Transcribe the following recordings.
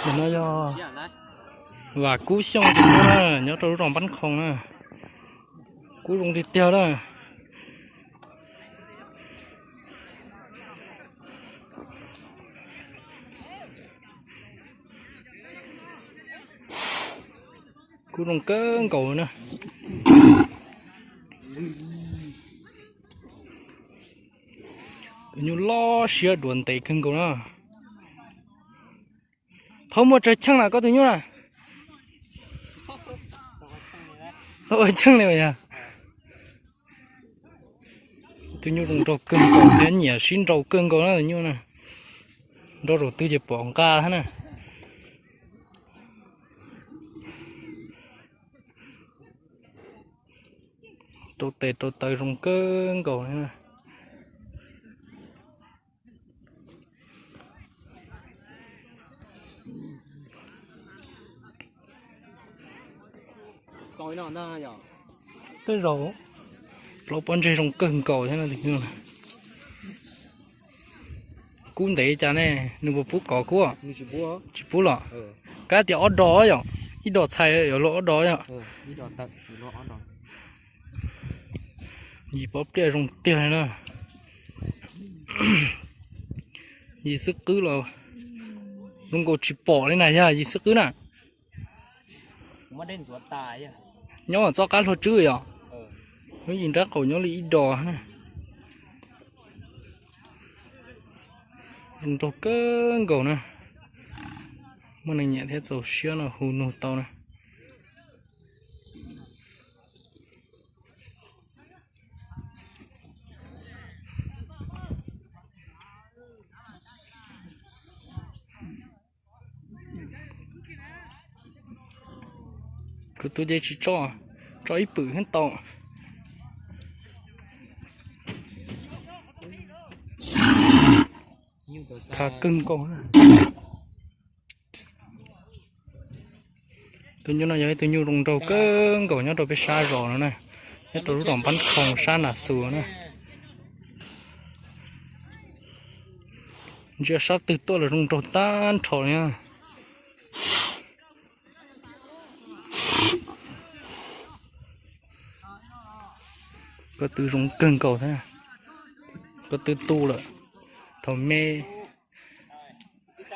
No yog Vam Kub Xyooj tus nyuj na, nyob rau lub zos Npab Khoom na. Kub zoo tiag tiag na. Kub zoo kawg nkaus na. Tus nyuj loj siab duav ntev kawg nkaus na. Thaub muaj tsawg cheej na koj tus nyuj na? Thaub ua cheej li yog. Tus nyuj zoo nraug kawg nkaus thiab nyiam sib nraus kawg nkaus na tus nyuj na. Nraus zaum twg ces pom nqa thiab na. Rau tes rau taw zoo kawg nkaus. Tej zaum plaub pob ntseg zoo kawg nkaus thiab no. Kub ntev cas ne, nws puas pub kov kub? Tsis pub los? Kab tias ob dos yom, ib dos txhais yuav luag ob dos yom. Yim pob pliaj zoo tiag li na. Yim xwb qwb los zoo nkaus tsis pom li na, yog yim xwb qwb na. Nyob txoj qab hlua tswb yom. Lub yim nrab qaum nyob li ib dos na. Zoo nraug kawg nkaus na. Muaj neeg nyiam thiab txaus siab no hu nug tau na. Kuv tus ces tsis tso, tso ib pwm thiab tau. Khav kawg nkaus. Tus nyuj no yog ib tug nyuj zoo nraug kawg nkaus nyob rau peb sab zos no na, nyob rau lub zos Npab Khoom sab Nas Xus na. Ntsia sab twg tuaj los zoo nraug tag nrho li na. Ko tw zoo kawg nkaus thiab. Ko tw tu lawm. Thaum me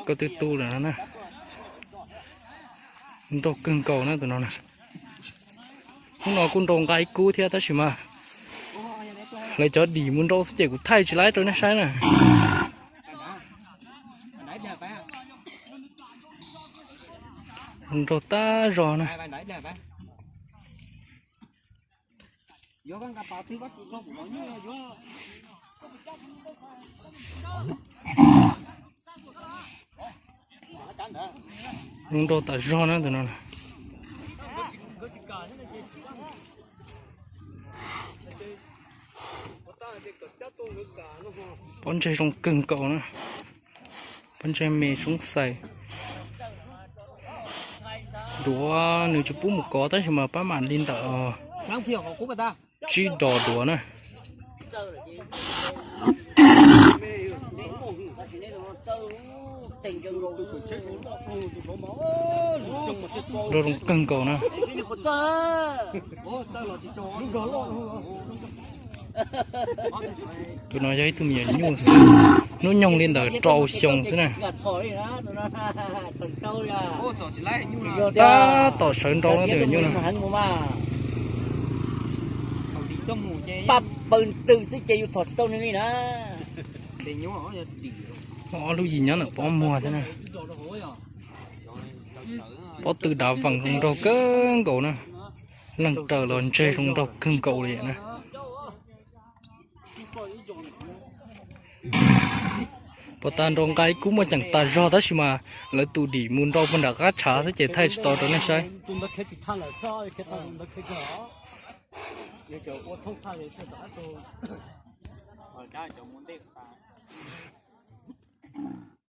ko tw tu lawm no na. Nraug kawg nkaus na tus no na. Hnub no kuj nrau nqa ib kub thiab tab sis mas lawv cov dim mus nrau xwb ces kuv thaij tsis laib rau nej saib na. Nraug tag zog na. Zoo nraug tas zog na tus no. Pob ntseg zoo kawg nkaus na. Pob ntseg me soob xais. Duav nws tsis pub mus kov tab sis mas pab mam li ntawm tsib dos duav na. Nraug zoo kawg nkaus na. Tus no yog ib tug me nyuam nyuj xwb, hnub nyoog li ntawm rau xyoo xwb na. Tab tom sawv nrau no tus me nyuam nyuj no. Ob lub yim nyob ntawm pob muag thiab na. Pob tw dav vees nraug kawg nkaus na. Leej raws los ntseg zoo nraug kawg nkaus li na. Puas tas nrau nqa ib kub muaj ceem tas zog tab sis mas lawv tus dim mus nrau puag nram qab tshav xwb ces thaij tsis tau rau nej saib.